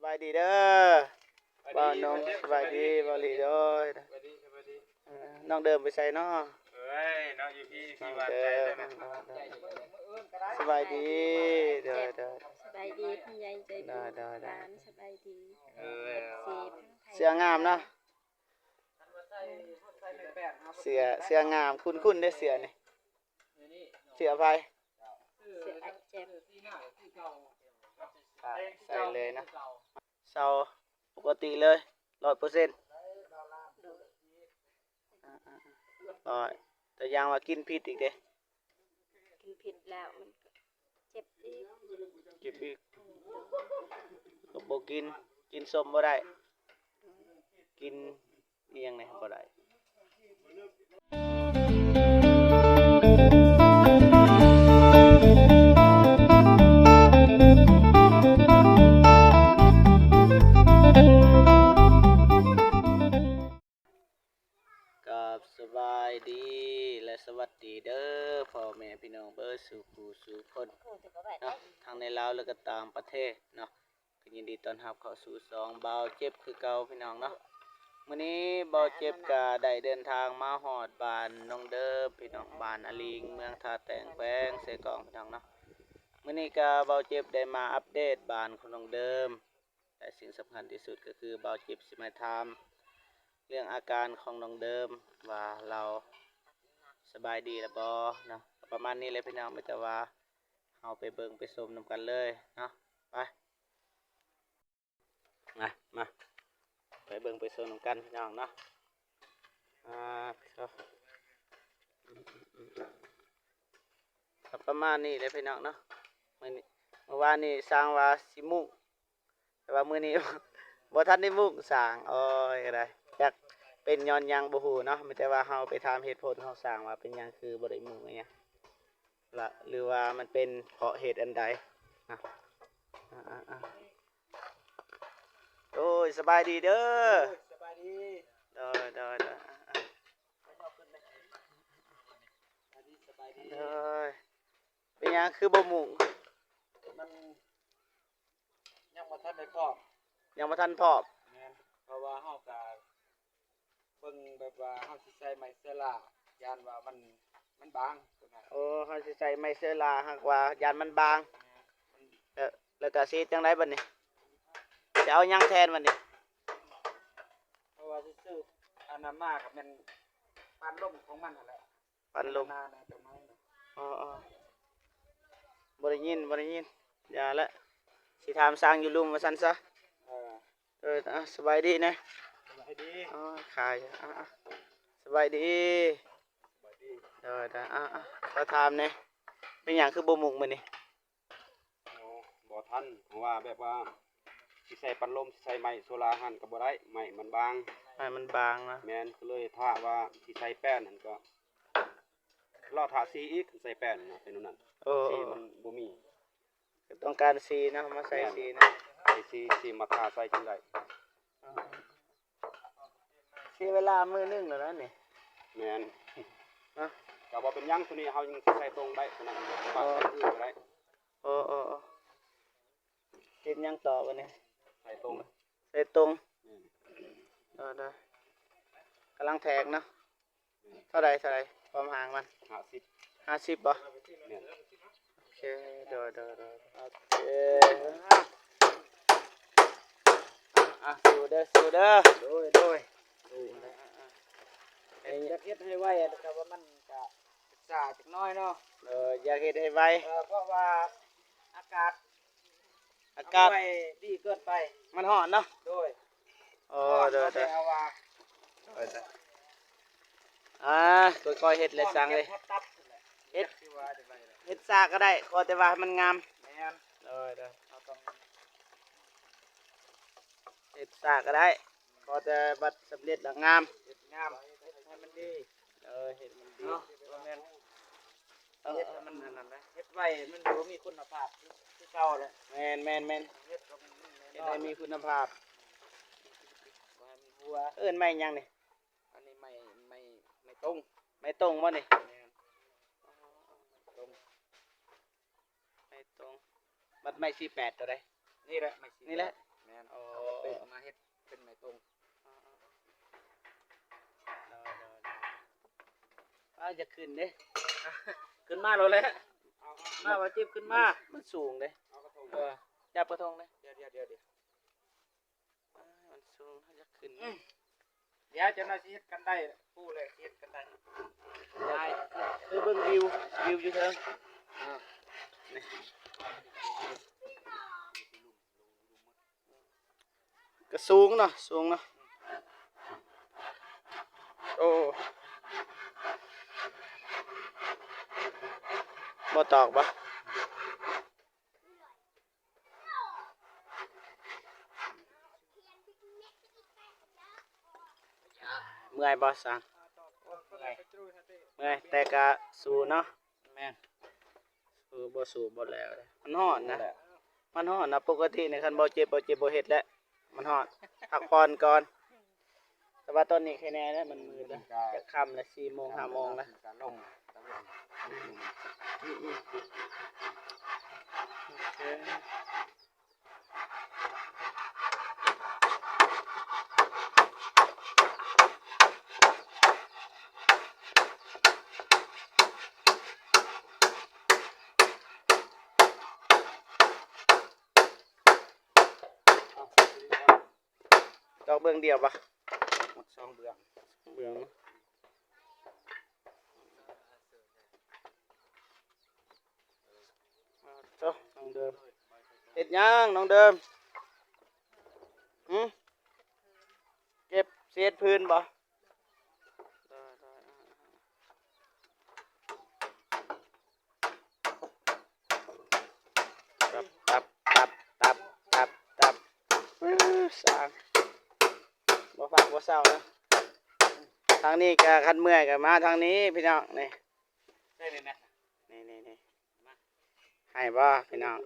ບາຍດີເດີ ບ່າວນົງ ສະບາຍດີ ບ່າວລີ ໂດຍ ສະບາຍດີ ສະບາຍດີ ເອີ ນ້ອງເດີມໄປໃສເນາະ? ເອີຍ ເນາະ ຢູ່ພີ້ ພີ້ຫວານໃຈ ນ້ອງເດີມ ສະບາຍດີ ໂດຍ ໂດຍ ສະບາຍດີ ຜູ້ໃຫຍ່ໃຈບຸນ ໂດຍ ໂດຍ ໂດຍ ຫຼານ ສະບາຍດີ ເອີຍ ເອັຟຊີ ເສື້ອງາມເນາະ ເສື້ອ ເສື້ອງາມ ຄຸ້ນໆເດ້ເສື້ອນີ້ ເສື້ອໃຜ? ເສື້ອອ້າຍແຈັບ ໃສ່ເລີຍເນາະ ເຊົາປົກກະຕິເລີຍ ຮ້ອຍເປີເຊັນ ໂດຍ ແຕ່ຢ່າງວ່າກິນຜິດອີກເດ້ ກິນຜິດແລ້ວມັນກໍເຈັບອີກ ເຈັບອີກ ກໍບໍ່ກິນ ກິນສົ້ມບໍ່ໄດ້ ກິນອີ່ຫຍັງແດ່ບໍ່ໄດ້. ກາບສະບາຍດີ ແລະ ສະຫວັດດີເດີ ພໍ່ແມ່ພີ່ນ້ອງເບິດສູ່ຜູ້ສູ່ຄົນເນາະ ທັງໃນລາວ ແລະ ກໍຕ່າງປະເທດເນາະ ກໍຍິນດີຕ້ອນຮັບເຂົ້າສູ່ຊ່ອງບ່າວເຈັບຄືເກົ່າພີ່ນ້ອງເນາະ. ມື້ນີ້ບ່າວເຈັບກໍໄດ້ເດີນທາງມາຮອດບ້ານນ້ອງເດີມ ພີ່ນ້ອງ ບ້ານອາລິງ ເມືອງທ່າແຕງ ແຂວງເຊກອງ ພີ່ນ້ອງເນາະ. ມື້ນີ້ກໍບ່າວເຈັບໄດ້ມາອັບເດດບ້ານຂອງນ້ອງເດີມ ແລະ ສິ່ງສຳຄັນທີ່ສຸດກໍຄືບ່າວເຈັບຊິມາຖາມເລື່ອງອາການຂອງນ້ອງເດີມ ວ່າລາວສະບາຍດີແລ້ວບໍ່ເນາະ. ປະມານນີ້ແຫຼະພີ່ນ້ອງ ມີແຕ່ວ່າເຮົາໄປເບິ່ງໄປຊົມນຳກັນເລີຍເນາະ ໄປ ມາ ມາ ໄປເບິ່ງໄປຊົມນຳກັນພີ່ນ້ອງເນາະ. ອ່າ ກໍປະມານນີ້ແຫຼະພີ່ນ້ອງເນາະ. ມື້ນີ້ ມື້ວານນີ້ຊ່າງວ່າຊິມຸງ ແຕ່ວ່າມື້ນີ້ ບໍ່ທັນໄດ້ມຸງຊ່າງ. ໂອ້ຍ ກໍໄດ້ ຈັກເປັນຍ້ອນຫຍັງບໍ່ຮູ້ເນາະ ມີແຕ່ວ່າເຮົາໄປຖາມເຫດຜົນຂອງຊ່າງວ່າເປັນຫຍັງຄືບໍ່ໄດ້ມຸງອີ່ຫຍັງ ລະ ຫຼືວ່າມັນເປັນເພາະເຫດອັນໃດເນາະ. ອ່າໆໆ ໂດຍ ສະບາຍດີເດີ ໂດຍ ສະບາຍດີ ໂດຍ ໂດຍ ໂດຍ ສະບາຍດີ ສະບາຍດີ ໂດຍ. ເປັນຫຍັງຄືບໍ່ມຸງ? ມັນຍັງບໍ່ທັນໄດ້ພ້ອມ ຍັງບໍ່ທັນພ້ອມ ແມ່ນ ເພາະວ່າເຮົາກະເບິ່ງແບບວ່າເຮົາຊິໃສ່ໄມ້ເຊື້ອລາ ຢ້ານວ່າມັນ ມັນບາງ. ໂອ້ ເຮົາຊິໃສ່ໄມ້ເຊື້ອລາ ຫາກວ່າຢ້ານມັນບາງ ແມ່ນ ແລ້ວ ແລ້ວກະຊິເຮັດຈັ່ງໃດບັດນີ້? ຈະເອົາຫຍັງແທນບັດນີ້? ເພາະວ່າຊິຊື້ອັນນັ້ນມາກໍແມ່ນປັນລົມຂອງມັນຫັ້ນແຫຼະ. ປັນລົມ ເອີໆ ບໍ່ໄດ້ຍິນ ບໍ່ໄດ້ຍິນ ຢ່າລະ ຊິຖາມຊ່າງຢູ່ລຸ່ມວ່າຊັ້ນຊະ. ເອີ ເອີ ອ່າ ສະບາຍດີແດ່ ສະບາຍດີ ອໍ ຂາຍ ອ່າ ສະບາຍດີ ສະບາຍດີ ເອີ ອ່າ ຂໍຖາມແດ່ ເປັນຫຍັງຄືບໍ່ມຸງມື້ນີ້? ໂອ້ ບໍ່ທັນ ເພາະວ່າແບບວ່າຊິໃສ່ປັນລົມ ຊິໃສ່ໄມ້ໂຊລາຫັ້ນກໍບໍ່ໄດ້ ໄມ້ມັນບາງ ໄມ້ມັນບາງນະ ແມ່ນ ກໍເລີຍຖ້າວ່າຊິໃສ່ແປ້ນຫັ້ນກໍລໍຖ້າສີອີກ ໃສ່ແປ້ນນະ ເປັນແນວນັ້ນ ເອີໆ ສີມັນບໍ່ມີ ຕ້ອງການສີເນາະ ມາໃສ່ ແມ່ນ ສີເນາະ ໃສ່ສີ ສີມາທາໃສ່ຈັ່ງໃດ. ເສຍເວລາມື້ໜຶ່ງແລ້ວນະນີ້ ແມ່ນ ຮະ ກໍບໍ່ເປັນຫຍັງ ໂຕນີ້ເຮົາຍັງຊິໃສ່ຕົງໄດ້ ໂຕນັ້ນປະໃສ່ຄືນກໍໄດ້ ໂອ້ ໂອ້ ໂອ້ ເຮັດຫຍັງຕໍ່ບັດນີ້? ໃສ່ຕົງ ໃສ່ຕົງ ແມ່ນ ເອີ ໄດ້ ກຳລັງແທກເນາະ ເທົ່າໃດ ເທົ່າໃດ ຄວາມຫ່າງມັນ? ຫ້າສິບ ຫ້າສິບບໍ່? ແມ່ນ ໂອເຄ ໂດຍ ໂດຍ ໂດຍ ໂອເຄ ອ່ະ ສູ້ເດີ ສູ້ເດີ ໂດຍ ໂດຍ ສູ້ ອ່າໆ ຢາກເຮັດໃຫ້ໄວ ແຕ່ວ່າມັນກະຊ້າຈັກໜ້ອຍເນາະ ເອີ ຢາກເຮັດໃຫ້ໄວ ເອີ ເພາະວ່າອາກາດ ອາກາດ ເອົາໄວ້ດີເກີນໄປ ມັນຮ້ອນເນາະ ໂດຍ ໂອ້ ໂດຍ ໂດຍ ເອົາວ່າ ໂດຍ ໂດຍ ອ່າ ຄ່ອຍໆເຮັດແຫຼະຊ່າງເອີຍ ເຮັດ ເຮັດຊ້າກໍໄດ້ ຂໍແຕ່ວ່າໃຫ້ມັນງາມ ແມ່ນ ໂດຍ ໂດຍ ເຮົາຕ້ອງ ເຮັດຊ້າກໍໄດ້ ຂໍແຕ່ບັດສຳເລັດແລ້ວງາມ ເຮັດງາມ ເຮັດໃຫ້ມັນດີ ເອີ ເຮັດມັນດີ ເນາະ ບໍ່ແມ່ນ ເຮັດໃຫ້ມັນອັນນັ້ນນະ ເຮັດໄວມັນບໍ່ມີຄຸນນະພາບຄືເກົ່າແຫຼະ ແມ່ນໆໆ ເຮັດໃຫ້ມັນ ເຮັດໃຫ້ມີຄຸນນະພາບ ບໍ່ໃຫ້ມັນຫົວ ເອີ້ນໄມ້ຫຍັງນີ້? ອັນນີ້ໄມ້ ໄມ້ ໄມ້ຕົງ ໄມ້ຕົງບໍ່ນີ້? ແມ່ນ ຕົງ ໄມ້ຕົງ ບັດໄມ້ສີ່ແປດໂຕໃດ? ນີ້ແຫຼະ ໄມ້ສີ່ແປດ ນີ້ແຫຼະ ແມ່ນ ອໍ ອາ ຢາກຂຶ້ນເດ້ ຂຶ້ນມາໂລດແຫຼະ ມາວ່າເຈັບຂຶ້ນມາ ມັນສູງເດ້ ເອີ ຈັບກະທົງເດ້ ດຽວໆໆ ມັນສູງ ເຮົາຢາກຂຶ້ນ ອືມ ດຽວເຈົ້າໜ້າຊິເຮັດກັນໄດ້ ຜູ້ແລະຊິເຮັດກັນໄດ້ ໄດ້ ຄືເບິ່ງວິວ ວິວຢູ່ເທິງ ເອີ ນີ້ ກະສູງເນາະ ສູງເນາະ ໂອ້ ບໍ່ຕອກບໍ່? ເມື່ອຍບໍ່ຊ່າງ? ເມື່ອຍ ເມື່ອຍ ແຕ່ກະສູ້ເນາະ. ແມ່ນ. ເອີ ບໍ່ສູ້ບໍ່ແລ້ວເດ້ ມັນຮ້ອນນະ ມັນຮ້ອນນະ. ປົກກະຕິນີ້ຄັນບໍ່ເຈັບ ບໍ່ເຈັບບໍ່ເຮັດແຫຼະ ມັນຮ້ອນ ພັກຜ່ອນກ່ອນ. ແຕ່ວ່າຕອນນີ້ໄຄແນ່ແລ້ວ ມັນມືດແລ້ວ ຈະຄ່ຳແລ້ວ ສີ່ໂມງ ຫ້າໂມງແລ້ວ. ດອກເບື້ອງດຽວບໍ່? ໝົດສອງເບື້ອງ ເບື້ອງ. ເຈົ້າ ນ້ອງເດີມ ເຮັດຫຍັງນ້ອງເດີມ? ຫື? ເກັບເສດພື້ນບໍ່? ຕັບ ຕັບ ຕັບ ຕັບ ຕັບ ຕັບ. ອື້ ຊ່າງ ບໍ່ພັກບໍ່ເຊົາເນາະ. ທາງນີ້ກະຄັນເມື່ອຍກະມາທາງນີ້ພີ່ນ້ອງ ນີ້ ນີ້ ນີ້ ນີ້ ໃຫ້ບໍ່ພີ່ນ້ອງ?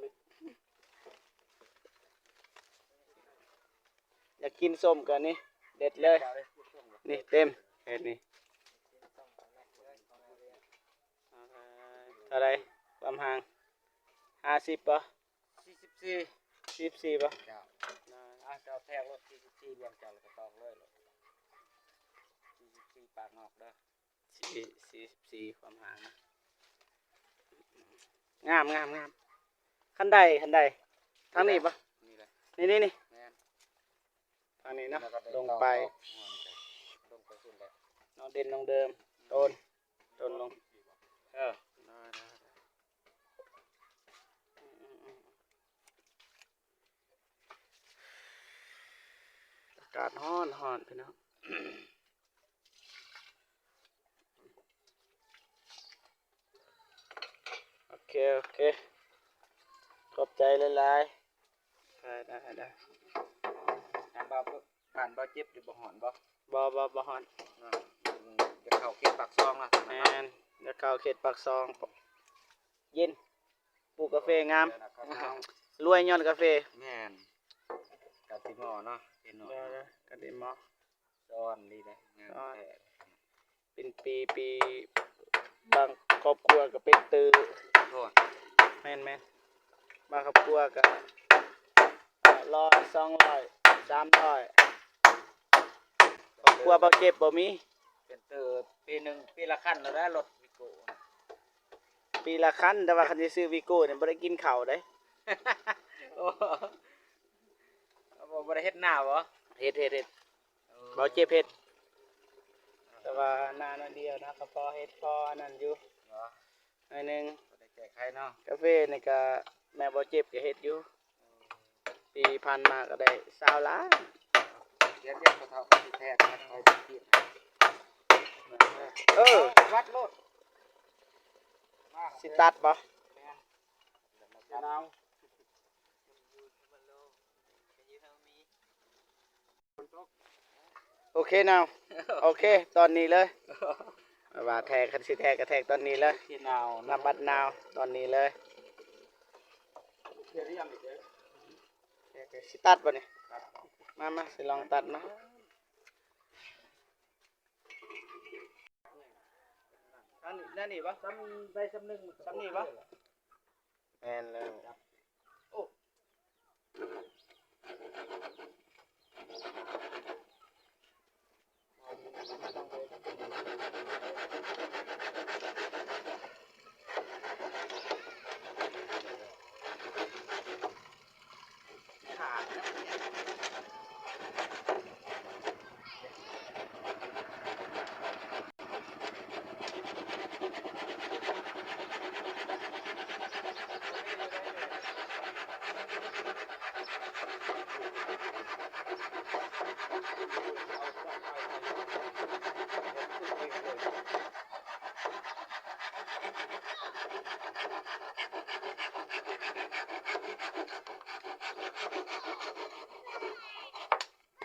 ຢາກກິນສົ້ມກະນີ້ ເດັດເລີຍ ນີ້ເຕັມເຮັດນີ້. ເທົ່າໃດຄວາມຫ່າງ? ຫ້າສິບບໍ່? ສີ່ສິບສີ່ ສີ່ສິບສີ່ບໍ່? ເຈົ້າ ອ່າ ເຈົ້າແທກໂລດ ສີ່ສິບສີ່ ລວມເຈົ້າແລ້ວກະຕອກເລີຍໂລດ ສີ່ສິບສີ່ ປາກງອກເດີ. ສີ່ ສີ່ສິບສີ່ ຄວາມຫ່າງນະ. ງາມ ງາມ ງາມ. ຄັນໄດ ຄັນໄດ ທາງນີ້ບໍ່? ນີ້ແຫຼະ ນີ້ ນີ້ ນີ້. ແມ່ນ ທາງນີ້ເນາະ ລົງໄປ ລົງໄປພຸ້ນແຫຼະ ນ້ອງເດັ່ນ ນ້ອງເດີມ ໂຕນ ໂຕນລົງ ເອີ ໄດ້ ໄດ້ ໄດ້. ອາກາດຮ້ອນ ຮ້ອນພີ່ນ້ອງ. ໂອເຄ ໂອເຄ ຂອບໃຈຫຼາຍໆ. ໄດ້ ໄດ້ ໄດ້. ທ່ານບ່າວ ບ້ານບ່າວເຈັບນີ້ບໍ່ຮ້ອນບໍ່? ບໍ່ ບໍ່ ບໍ່ຮ້ອນ. ອາ ຢາກເຂົ້າເຂດປາກຊ່ອງລະ. ແມ່ນ ຢາກເຂົ້າເຂດປາກຊ່ອງ ເຢັນ ປູກກາເຟງາມ ລວຍຍ້ອນກາເຟ. ແມ່ນ ກາຕິມໍເນາະ ເຫັນເນາະ ກາຕິມໍ ສະອອນລີເດ້ ງາມແທ້. ເປັນປີ ປີ ບາງຄອບຄົວກະເປັນຕື້. ແມ່ນ ແມ່ນ ບາງຄອບຄົວກະຮ້ອຍ ສອງຮ້ອຍ ສາມຮ້ອຍ. ຄອບຄົວບ່າວເຈັບບໍ່ມີ ເປັນຕື້ ປີໜຶ່ງ ປີລະຄັນແລ້ວ ລົດວີໂກ້ ປີລະຄັນ. ແຕ່ວ່າຄັນຊິຊື້ວີໂກ້ນີ້ບໍ່ໄດ້ກິນເຂົ້າເດ້. ໂອ້ ບໍ່ ບໍ່ໄດ້ເຮັດນາບໍ່? ເຮັດ ເຮັດ ເຮັດ. ເອີ ບ່າວເຈັບເຮັດ ແຕ່ວ່ານາໜ້ອຍດຽວນະ ກະພໍເຮັດ ພໍອັນນັ້ນຢູ່ ໜ້ອຍໜຶ່ງ ພໍໄດ້ແກ້ໄຂເນາະ. ກາເຟນີ້ກະແມ່ບ່າວເຈັບກະເຮັດຢູ່ ເອີ ປີຜ່ານມາກະໄດ້ຊາວລ້ານ. ດຽວ ດຽວ ພໍ່ເຖົ້າກະຊິແທກ ຄ່ອຍໄປກິນ. ເອີ ວັດໂລດ ຊິຕັດບໍ່? ແມ່ນ ໂອເຄນາວ ໂອເຄ ຕອນນີ້ເລີຍ ວ່າແທກ ຄັນຊິແທກກະແທກຕອນນີ້ເລີຍ ໂອເຄນາວ ນຳບັດນາວ ຕອນນີ້ເລີຍ. ຊິຕັດບໍ່ນີ້? ມາ ມາ ຊິລອງຕັດມາ. ອັນນີ້ ອັນນີ້ບໍ່? ສ່ຳ ໄດ້ສ່ຳໜຶ່ງ ສ່ຳນີ້ບໍ່? ແມ່ນແລ້ວ. ໂອ້.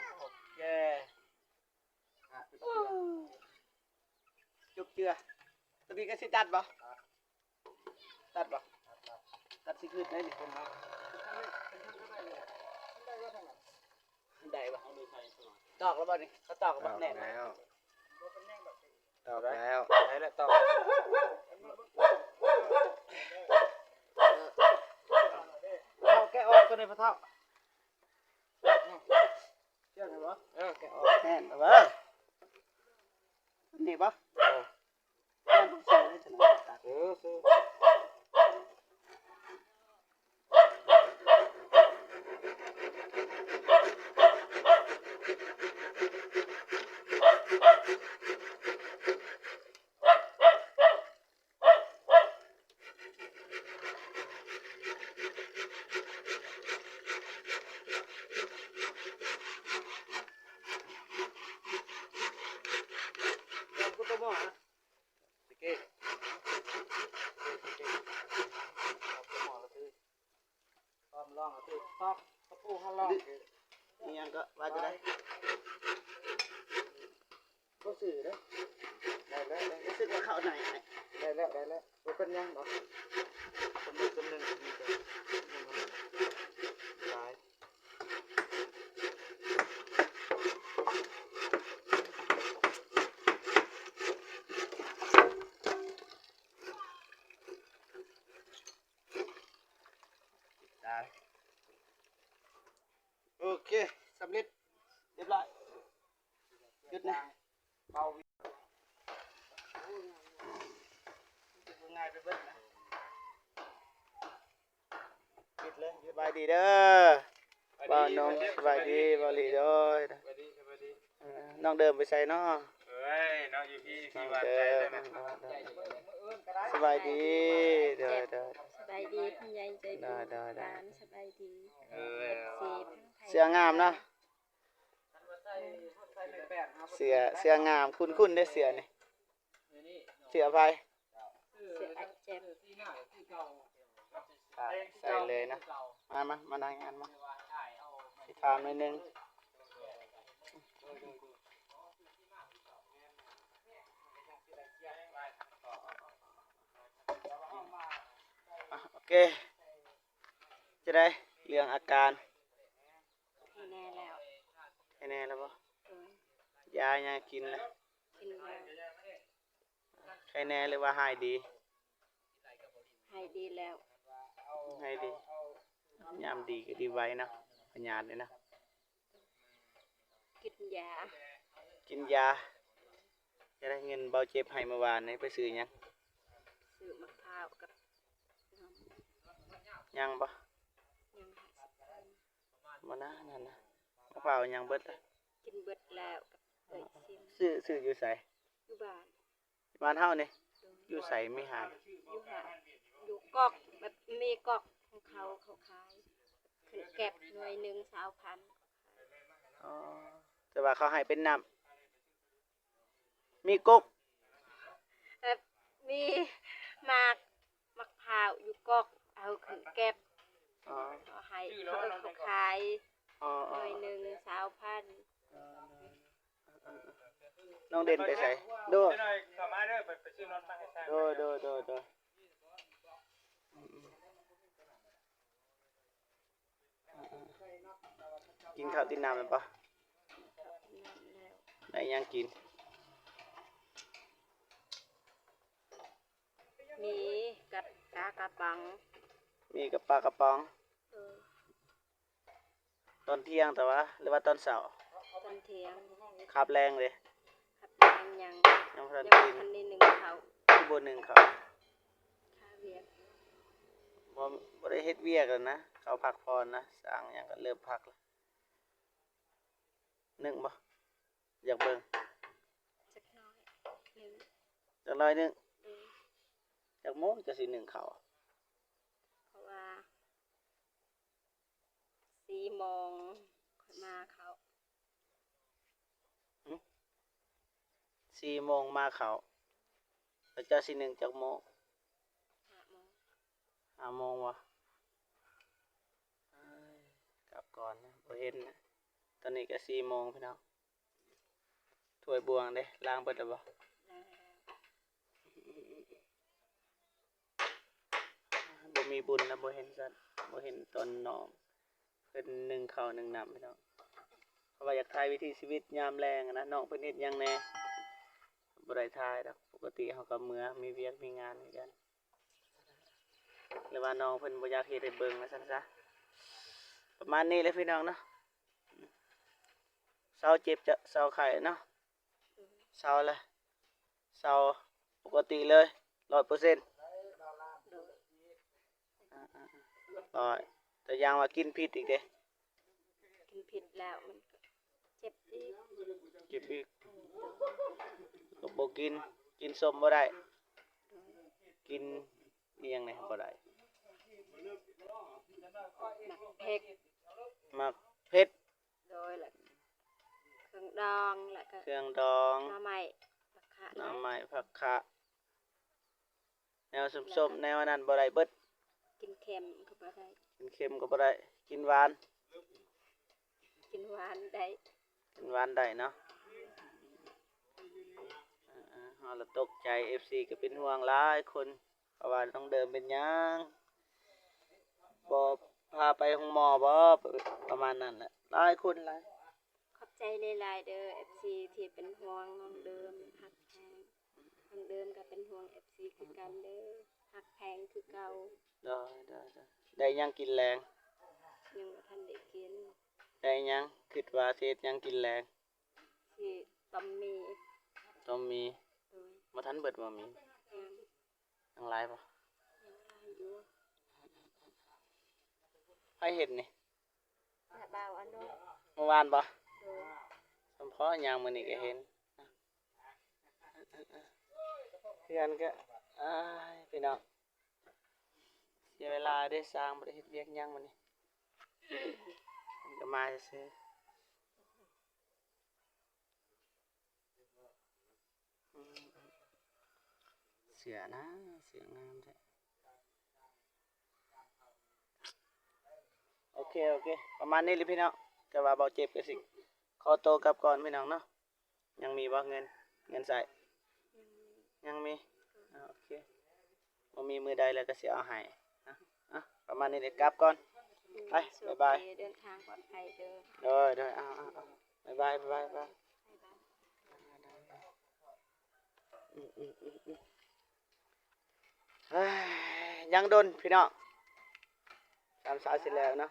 ໂອເຄ ຈົບເຈື່ອ. ໂຕນີ້ກໍຊິຕັດບໍ່? ຕັດບໍ່? ຕັດຊິຂຶ້ນໄດ້ນີ້. ໄດ້ບໍ່? ຕອກແລ້ວບໍ່ນີ້? ເຂົາຕອກແລ້ວບໍ່? ແໜ້ນແລ້ວ. ຕອກແລ້ວ. ໄດ້ແລ້ວ ຕອກ. ເອົາແກະອອກຕົວນີ້ພໍ່ເຖົ້າ. ເຊື່ອງບໍ່? ເອີ ແກະອອກ. ແໜ້ນແລ້ວເວີ້ຍ. ນີ້ບໍ່? ເອີ ແໜ້ນບໍ່? ເຊື່ອງໄດ້ຈັ່ງໃດ? ເອີ ເຊື່ອງ. ອີ່ຫຍັງກໍວ່າຈັ່ງໃດ? ບໍ່ຊື່ເດ້. ໄດ້ແລ້ວ ໄດ້ແລ້ວ. ຮູ້ສຶກວ່າເຂົ້າໃນ. ໄດ້ແລ້ວ ໄດ້ແລ້ວ. ບໍ່ເປັນຫຍັງດອກ. ສ່ວນໜຶ່ງກໍມີແຕ່ຫຼາຍ. ໂອເຄ ສຳເລັດ ຮຽບຮ້ອຍ. ຢຸດນະ. ງ່າຍໄປເບິດນະ. ປິດເລີຍ. ສະບາຍດີເດີ ບ່າວນົງ. ສະບາຍດີ ສະບາຍດີ ບ່າວຫຼີ. ໂດຍ ສະບາຍດີ ສະບາຍດີ. ເອີ ນ້ອງເດີມໄປໃສເນາະ? ເອີຍ ນ້ອງຢູ່ພີ້ ພີ້ ນ້ອງເດີມ ວັດໄຊເດີ. ສະບາຍດີ. ໂດຍ ໂດຍ ສະບາຍດີ ຜູ້ໃຫຍ່ໃຈບຸນ. ໂດຍ ໂດຍ ໂດຍ ສະບາຍດີ. ເອີ ເອັຟຊີ ເສື້ອງາມເນາະ. ເສື້ອ ເສື້ອງາມ ຄຸ້ນໆເດ້ເສື້ອນີ້. ເສື້ອໃຜ? ເສື້ອອາແຈັບ. ອ່າ ໃສ່ເລີຍນະ. ມາ ມາ ມານັ່ງງານມາ. ຊິຖາມໜ້ອຍໜຶ່ງ. ອ່ະ ໂອເຄ ຈັ່ງໃດເລື່ອງອາການ? ໄຄແນ່ແລ້ວ. ໄຄແນ່ແລ້ວບໍ່? ເອີ ຢາຫຍັງກິນລະ? ກິນແລ້ວ. ໄຄແນ່ ຫຼືວ່າຫາຍດີ? ຫາຍດີແລ້ວ. ຫາຍດີ. ຍາມດີກໍດີໄວເນາະ ພະຍາດນີ້ນະ. ກິນຢາ. ກິນຢາ. ຈະໄດ້ເງິນເບົາເຈັບໃຫ້ມື້ວານນີ້ໄປຊື້ຫຍັງ? ຊື້ໝາກພ້າວກັບ ຍັງບໍ່? ຍັງ. ບໍ່ນາ ນັ້ນນະ ໝາກພ້າວຍັງເບິດລະ. ກິນເບິດແລ້ວກັບເອື້ອຍຊິມ. ຊື້ ຊື້ຢູ່ໃສ? ຢູ່ບ້ານ. ບ້ານເຮົານີ້? ໂດຍ. ຢູ່ໃສມີຮ້ານ? ຢູ່ຫ້າງ ຢູ່ກອກ ແບບມີກອກຂອງເຂົາ ເຂົາຂາຍ ຂຶ້ນແກັບໜ່ວຍໜຶ່ງຊາວພັນ. ອໍ ແຕ່ວ່າເຂົາໃຫ້ເປັນນ້ຳ. ມີກົກ ແບບມີໝາກ ໝາກພ້າວຢູ່ກອກ ເອົາຂຶ້ນແກັບ. ອໍ ເອົາໃຫ້ເຂົາ ເຂົາຂາຍ. ອໍ ໜ່ວຍໜຶ່ງຊາວພັນ. ອໍ ນ້ອງເດັ່ນໄປໃສ? ໂດຍ ໂດຍ ໂດຍ ໂດຍ ໂດຍ. ກິນເຂົ້າກິນນ້ຳແລ້ວບໍ່? ໄດ້ຫຍັງກິນ? ມີກັບປາກະປ໋ອງ. ມີກັບປາກະປ໋ອງ. ເອີ ຕອນທ່ຽງຕະຫວາ ຫຼືວ່າຕອນເຊົ້າ? ຕອນທ່ຽງ. ຄາບແລງເດ? ຄາບແລງຍັງ ຍັງບໍ່ທັນກິນ. ຍັງບໍ່ທັນໄດ້ໜຶ້ງເຂົ້າ. ຄືບໍ່ໜຶ້ງເຂົ້າ? ຄາວຽກ. ບໍ່ ບໍ່ໄດ້ເຮັດວຽກແລ້ວນະ ເຂົາພັກຜ່ອນນະ ສ້າງຫຍັງກໍເລີ່ມພັກແລ້ວ. ໜຶ້ງບໍ່? ຢາກເບິ່ງ ຈັກໜ້ອຍໜຶ່ງ ຈັກໜ້ອຍໜຶ່ງ. ໂດຍ. ຈັກໂມງຈະຊິໜຶ້ງເຂົ້າ? ເພາະວ່າສີ່ໂມງຂ້ອຍມາເຂົ້າ. ຫຶ? ສີ່ໂມງມາເຂົ້າ ແລ້ວເຈົ້າຊິໜຶ້ງຈັກໂມງ? ຫ້າໂມງ. ຫ້າໂມງຫວາ? ເອີຍ ກັບກ່ອນນະ ບໍ່ເຫັນນະ. ຕອນນີ້ກໍສີ່ໂມງພີ່ນ້ອງ. ຖ້ວຍບ່ວງເດ້ ລ້າງເບິດແລ້ວບໍ່? ລ້າງແລ້ວ. ບໍ່ມີບຸນນະ ບໍ່ເຫັນສັດ ບໍ່ເຫັນຕອນນ້ອງເພິ່ນໜຶ້ງເຂົ້າໜຶ້ງນ້ຳພີ່ນ້ອງ. ເພາະວ່າຢາກຖ່າຍວິຖີຊີວິດຍາມແລງນະ ນ້ອງເພິ່ນເຮັດຫຍັງແດ່ ບໍ່ໄດ້ຖ່າຍດອກ. ປົກກະຕິເຮົາກໍເມືອ ມີວຽກມີງານຄືກັນ ຫຼືວ່ານ້ອງເພິ່ນບໍ່ຢາກເຮັດໃຫ້ເບິ່ງວ່າຊັ້ນຊະ. ປະມານນີ້ແຫຼະພີ່ນ້ອງເນາະ. ເຊົາເຈັບ ຈະເຊົາໄຂ້ເນາະ. ເຊົາແລ້ວ ເຊົາປົກກະຕິເລີຍ ຮ້ອຍເປີເຊັນ. ໂດຍ. ແຕ່ຢ່າງວ່າກິນຜິດອີກເດ້. ກິນຜິດແລ້ວມັນກໍເຈັບອີກ. ເຈັບອີກ ກໍບໍ່ກິນ ກິນສົ້ມບໍ່ໄດ້. ໂດຍ. ກິນອີ່ຫຍັງແດ່ບໍ່ໄດ້? ໝາກເຜັດ. ໝາກເຜັດ. ໂດຍ. ແລ້ວເຄື່ອງດອງ ແລ້ວກໍເຄື່ອງດອງ ໜໍ່ໄມ້ ຜັກຂະ ໜໍ່ໄມ້ ຜັກຂະ ແນວສົ້ມໆ ແນວອັນນັ້ນບໍ່ໄດ້ເບິດ. ກິນເຄັມກໍບໍ່ໄດ້. ກິນເຄັມກໍບໍ່ໄດ້. ກິນຫວານ? ກິນຫວານໄດ້. ກິນຫວານໄດ້ເນາະ. ເອີ ເຮົາລະຕົກໃຈ ເອັຟຊີ ກໍເປັນຫ່ວງຫຼາຍຄົນ. ເພາະວ່ານ້ອງເດີມເປັນຫຍັງ ບໍ່ພາໄປໂຮງໝໍບໍ່ ປະມານນັ້ນແຫຼະ. ຫຼາຍຄົນຫຼາຍ. ຂອບໃຈຫຼາຍໆເດີ ເອັຟຊີ ທີ່ເປັນຫ່ວງນ້ອງເດີມ. ຮັກແພງ ນ້ອງເດີມກໍເປັນຫ່ວງ ເອັຟຊີ ຄືກັນເດີ. ຮັກແພງຄືເກົ່າ. ໂດຍ ໂດຍ ໂດຍ. ໄດ້ຫຍັງກິນແລງ? ຍັງບໍ່ທັນໄດ້ກິນ. ໄດ້ຫຍັງ? ຄິດວ່າຊິເຮັດຫຍັງກິນແລງ? ຊິຕົ້ມໝີ່. ຕົ້ມໝີ່. ໂດຍ. ບໍ່ທັນເບິດບໍ່ໝີ່? ຍັງ. ຍັງຫຼາຍບໍ່? ຍັງຫຼາຍຢູ່. ໃຜເຮັດນີ້? ແມ່ບ່າວອານຸ. ມື້ວານບໍ່? ໂດຍ. ສົມພໍຍ່າງມື້ນີ້ກໍເຫັນ. ເຮືອນກໍ ອ້າຍ ພີ່ນ້ອງ ເສຍເວລາເດ້ ຊ່າງບໍ່ໄດ້ເຮັດວຽກຫຍັງມື້ນີ້ ເພິ່ນກໍມາຊື່ໆ. ອືມ ເສື້ອນະ ເສື້ອງາມແທ້. ໂອເຄ ໂອເຄ ປະມານນີ້ແຫຼະພີ່ນ້ອງ. ແຕ່ວ່າເບົາເຈັບກໍຊິຂໍໂຕກັບກ່ອນພີ່ນ້ອງເນາະ. ຍັງມີບໍ່ເງິນ ເງິນໃຊ້? ຍັງມີ. ອ່າ ໂອເຄ ບໍ່ມີມື້ໃດແລ້ວກໍຊິເອົາໃຫ້. ອ່ະ ອ່ະ ປະມານນີ້ແຫຼະ ກັບກ່ອນ. ໄປ ບາຍບາຍ. ໂດຍ ເດີນທາງປອດໄພເດີ. ໂດຍ ໂດຍ. ເອົາ ເອົາ ເອົາ ບາຍບາຍ ບາຍບາຍ. ອືມ ອືມ ອືມ ອືມ. ເຮີ້ຍ ຍັງດົນພີ່ນ້ອງ ສາມສາວຊິແລ້ວເນາະ.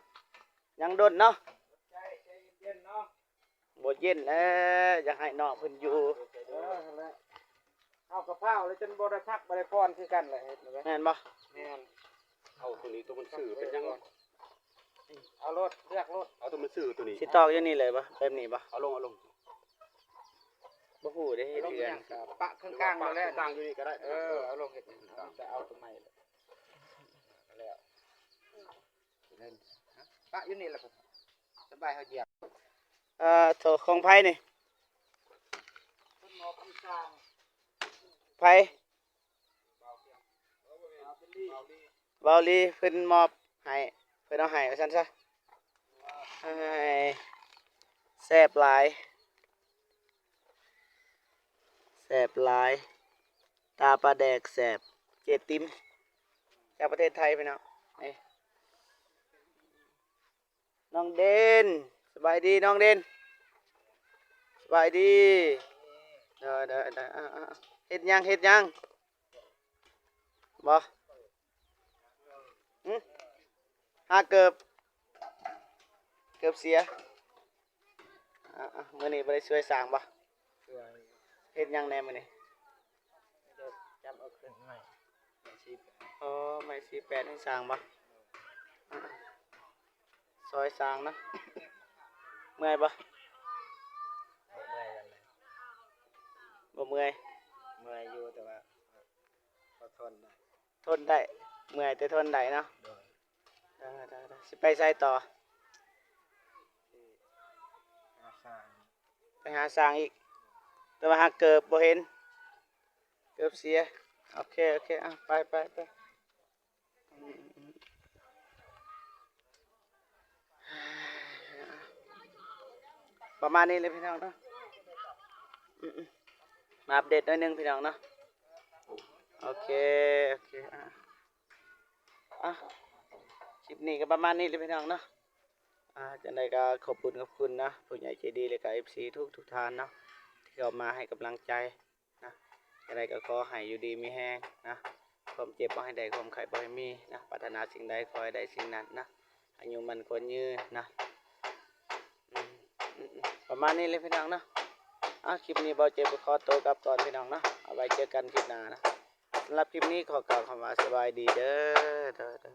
ຍັງດົນເນາະ. ບໍ່ເຢັນແລ້ວ ຢາກໃຫ້ນ້ອງເພິ່ນຢູ່. ເອີ ຫັ້ນແຫຼະ. ເຮົາກໍພ້າວແລ້ວ ຈົນບໍ່ໄດ້ພັກບໍ່ໄດ້ຜ່ອນຄືກັນແຫຼະ ເຮັດແບບ ແມ່ນບໍ່? ແມ່ນ. ເອົາໂຕນີ້ ໂຕມັນຊື່ເປັນຫຍັງ? ເອົາໂລດ ເລືອກໂລດ. ເອົາໂຕມັນຊື່ໂຕນີ້. ຊິຕອກຢູ່ນີ້ເລີຍບໍ່? ແບບນີ້ບໍ່? ເອົາລົງ ເອົາລົງ. ບໍ່ຮູ້ເດ້ ເຮັດເຮືອນ ປະເຄິ່ງກາງ ຫຼືວ່າປະເຄິ່ງກາງຢູ່ນີ້ກໍໄດ້. ເອີ ເອົາລົງເຮັດ ຈະເອົາໂຕໃໝ່ແລ້ວ ປະຢູ່ນີ້ແຫຼະ ສະບາຍເຮົາຢຽບ. ເອີ ໂຖ ຂອງໃຜນີ້? ໃຜ? ເບົາລີເພິ່ນມອບໃຫ້ ເພິ່ນເອົາໃຫ້ວ່າຊັ້ນຊະ. ແຊບຫຼາຍ ແຊບຫຼາຍ ຕາປາແດກແຊບ. ເຈຕິມ ຈາກປະເທດໄທພີ່ນ້ອງ. ນີ້ ນ້ອງເດນ ສະບາຍດີນ້ອງເດນ ສະບາຍດີ. ເດີ ເດີ ເດີ. ເຮັດຫຍັງ ເຮັດຫຍັງ? ບໍ່ ຫຶ? ຫາເກີບ ເກີບເສຍ. ອ່າ ມື້ນີ້ບໍ່ໄດ້ຊ່ວຍສ້າງບໍ່? ຊ່ວຍ. ເຮັດຫຍັງແດ່ມື້ນີ້? ຈັບເອົາຂຶ້ນໃໝ່ ໄມ້ສີ່ແປດ. ອໍ ໄມ້ສີ່ແປດໃຫ້ສ້າງບໍ່? ຊ່ອຍສ້າງເນາະ. ເມື່ອຍບໍ່? ບໍ່ເມື່ອຍ? ເມື່ອຍຢູ່ ແຕ່ວ່າກໍທົນໄດ້. ທົນໄດ້ ເມື່ອຍແຕ່ທົນໄດ້ເນາະ. ໂດຍ. ໄດ້ໆໆ ຊິໄປໃສຕໍ່? ຫາຊ່າງ. ໄປຫາຊ່າງອີກ ແຕ່ວ່າຫາເກີບບໍ່ເຫັນ ເກີບເສຍ. ໂອເຄ ໂອເຄ ອ່ະ ໄປ ໄປ ໄປ. ປະມານນີ້ແຫຼະພີ່ນ້ອງເນາະ. ອືມໆ ມາອັບເດດໜ້ອຍໜຶ່ງພີ່ນ້ອງເນາະ. ໂອເຄ ໂອເຄ ອ່ະ ອ່ະ ຄລິບນີ້ກໍປະມານນີ້ແຫຼະພີ່ນ້ອງເນາະ. ອ່າ ຈັ່ງໃດກໍຂອບບຸນຂອບຄຸນນະ ຜູ້ໃຫຍ່ໃຈດີ ແລະກໍເອັຟຊີທຸກໆທ່ານເນາະ ທີ່ເຂົ້າມາໃຫ້ກຳລັງໃຈນະ. ຈັ່ງໃດກໍຂໍໃຫ້ຢູ່ດີມີແຮງນະ ຄວາມເຈັບບໍ່ໃຫ້ໄດ້ ຄວາມໄຂ້ບໍ່ໃຫ້ມີນະ ປາດຖະໜາສິ່ງໃດຂໍໃຫ້ໄດ້ສິ່ງນັ້ນນະ ອາຍຸໝັ້ນຂວັນຍືນນະ. ອືມ ອືມ ປະມານນີ້ແຫຼະພີ່ນ້ອງເນາະ. ອ່າ ຄລິບນີ້ບ່າວເຈັບກໍຂໍໂຕກັບກ່ອນພີ່ນ້ອງເນາະ ເອົາໄວ້ເຈີກັນຄລິບໜ້ານະ. ສຳລັບຄລິບນີ້ຂໍກ່າວຄຳວ່າສະບາຍດີເດີ ເດີ ເດີ.